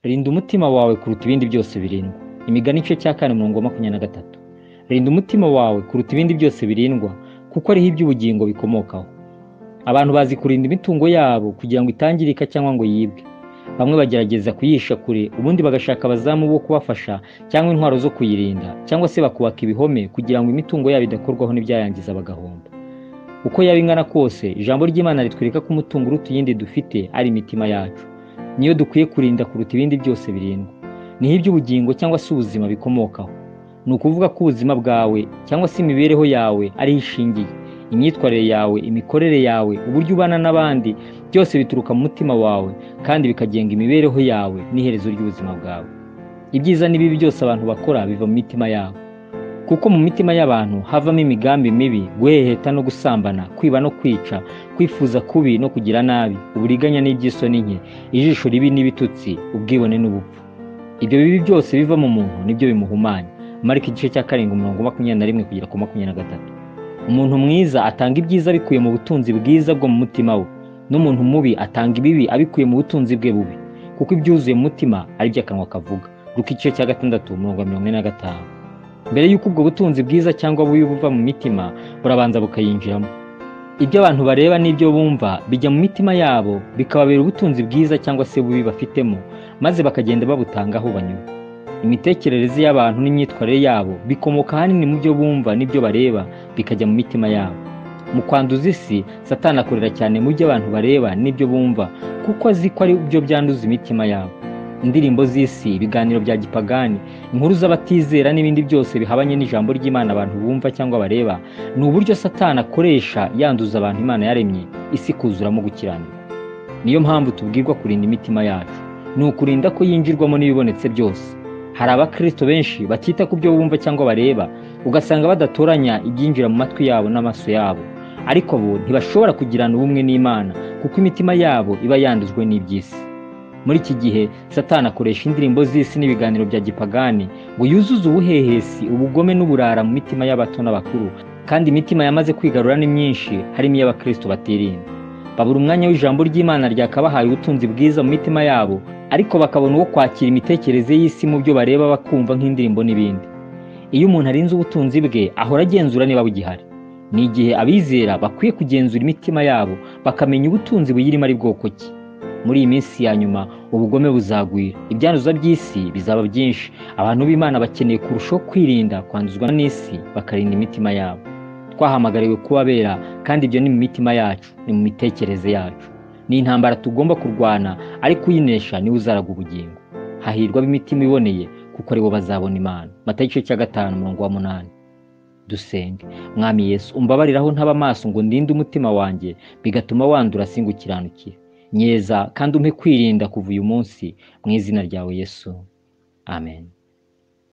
Rinda umutima wawe kuruta ibindi byose birindwa. Imigani igice cya 4 umurongo wa 23. Rinda umutima wawe kuruta ibindi byose birindwa, kuko ariho iby'ubugingo bikomokaho. Abantu bazi kurinda imitungo yabo kugira ngo itangirika cyangwa ngo yibwe. Bamwe bagerageza kuyihisha kure, ubundi bagashaka abazamu bo kubafasha cyangwa intwaro zo kuyirinda, cyangwa se bakubaka ibihome kugira ngo imitungo yabo idakorwaho n'ibyayangiza bagahomba. Uko yaba ingana kose, ijambo ry'Imana ritwereka ko umutungo uruta iyindi dufite ari imitima yacu. Niyo dukwiye kurinda kuruta ibindi byose birindwa. Niho iby'ubugingo cyangwa se ubuzima bikomokaho. Ni ukuvuga ko ubuzima bwawe cyangwa se imibereho yawe ariho ishingiye. Imyitwarire yawe, imikorere yawe, uburyo ubana n'abandi, byose bituruka mu mutima wawe kandi bikagenga imibereho yawe n'iherezo ry'ubuzima bwawe. Ibyiza n'ibibi byose abantu bakora biva mu mitima yabo. Kuko mu mitima y'abantu havamo imigambi mibi, guheheta no gusambana, kwiba no kwica, kwifuza kubi no kugira nabi, uburiganya n'iby'isoni nke, ijisho ribi n'ibitutsi, ubwibone n'ubupfu. Ibyo bibi byose biva mu muntu nibyo bimuhumanya. Mariko igice cya 7 umurongo 21 kugera ku 23. Umuntu mwiza atanga ibyiza abikuye mu butunzi bwiza bwo mu mutima we, n'umuntu mubi atanga ibibi abikuye mu butunzi bwe bubi, kuko ibyuzuye mu mutima ari byo akanwa kavuga. Luka igice cya 6 umurongo 45. Mbere y'uko ubwo butunzi bwiza cyangwa bubi buva mu mitima, burabanza bukayinjiramo. Ibyo abantu bareba n'ibyo bumva bijya mu mitima yabo, bikababera ubutunzi bwiza cyangwa se bubi bafitemo, maze bakagenda babutanga aho banyura. Imitekerereze y'abantu n'imyitwarire yabo bikomoka ahanini mu byo bumva n'ibyo bareba, bikajya mu mitima yabo. Mu kwanduza isi, Satani akorera cyane mu byo abantu bareba n'ibyo bumva, kuko azi ko ari byo byanduza imitima yabo. Indirimbo z'isi, ibiganiro bya gipagani, inkuru z'abatizera n'ibindi byose bihabanye n'ijambo ry'Imana abantu bumva cyangwa bareba, ni uburyo Satani akoresha yanduza abantu Imana yaremye, isi kuzuramo gukiranirwa. Niyo mpamvu tubwirwa kurinda imitima yacu. Ni ukurinda ko yinjirwamo n'ibibonetse byose. Hari abakristo benshi batita ku byo bumva cyangwa bareba, ugasanga badatoranya ibyinjira mu matwi yabo n'amaso yabo. Ariko bo ntibashobora kugirana ubumwe n'Imana, kuko imitima yabo iba yandujwe n'iby'isi. Muri iki gihe, Satani akoresha indirimbo z'isi n'ibiganiro bya gipagani ngo yuzuze ubuhehesi, ubugome n'uburara mu mitima y'abato n'abakuru, kandi imitima yamaze kwigarura ni myinshi, harimo iy'abakristo batirinda. Babura umwanya w'ijambo ry'Imana ryakabahaye ubutunzi bwiza mu mitima yabo, ariko bakabona uwo kwakira imitekerereze y'isi mu byo bareba bakumva nk'indirimbo n'ibindi. Iyo umuntu arinze ubutunzi bwe, ahora agenzura niba bugihari. Ni igihe abizera bakwiye kugenzura imitima yabo, bakamenya ubutunzi buyirimo ari bwoko ki. Muri iyi minsi ya nyuma ubugome buzagwira, ibyanduza by'isi bizaba byinshi. Abantu b'Imana bakeneye kurushaho kwirinda kwanduzwa n'isi, bakarinda imitima yabo. Twahamagariwe kubabera, kandi ibyo ni mu mitima yacu, ni mu mitekerereze yacu. Ni intambara tugomba kurwana, ariko uyinesha niwe uzaraga ubugingo. Hahirwa ab'imitima iboneye, kuko aribo bazabona Imana. Matayo igice cya 5 umurongo wa 8. Dusenge. Mwami Yesu, umbabarire aho ntaba amaso ngo ndinde umutima wanjye, bigatuma wandura singukiranukire. Nyeza kandi umpe kwirinda kuva uyu munsi, mu izina ryawe Yesu. Amen.